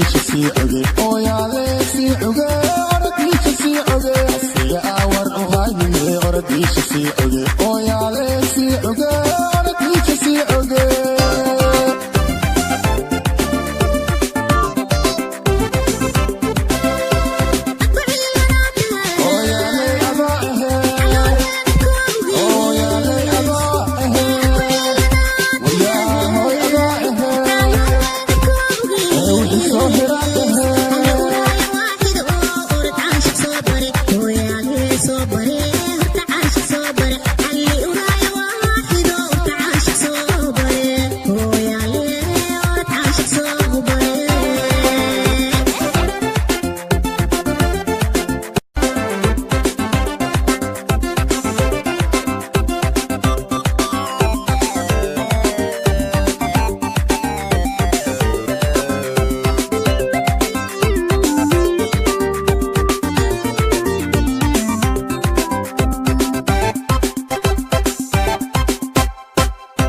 Orodiisha sii oge, ooyaale sii oge, orodiisha sii oge, asiga awar u haynine, orodiisha sii oge, ooyaale sii oge, orodiisha sii oge. Ooyaale adaa ahe, ooyaale adaa ahe, wayaahoy adaa ahe, ee wixii soo hira ahe.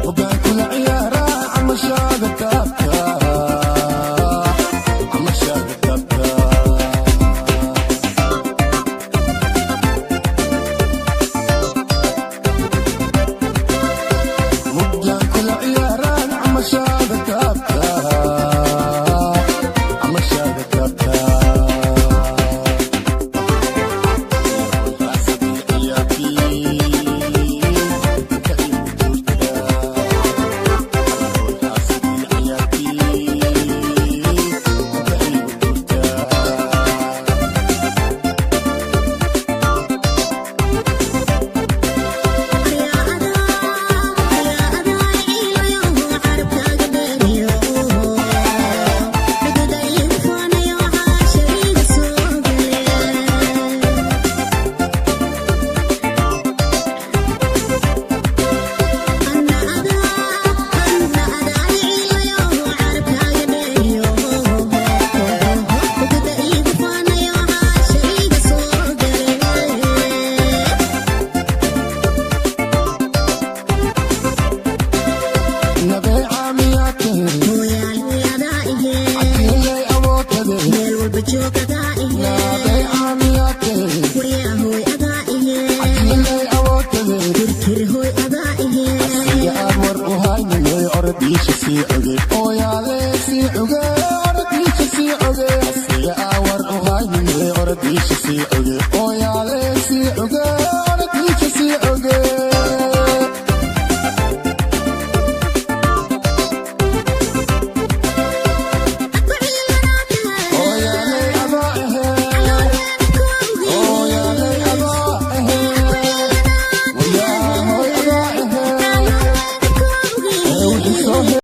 Hogaankula ciyaara camashaada taabta, camashaada taabta. Hogaankula ciyaara camashaada taabta, camashaada taabta. Xaasadii ciyaartii ka igu jirta. Xaasadii ciyaartii ka igu jirta. Nabay caamiyaatay, cakiilay awoodtade. Nabay caamiyaatay, cakiilay awoodtade. Asiga aan war u haynine, orodiisha sii oge,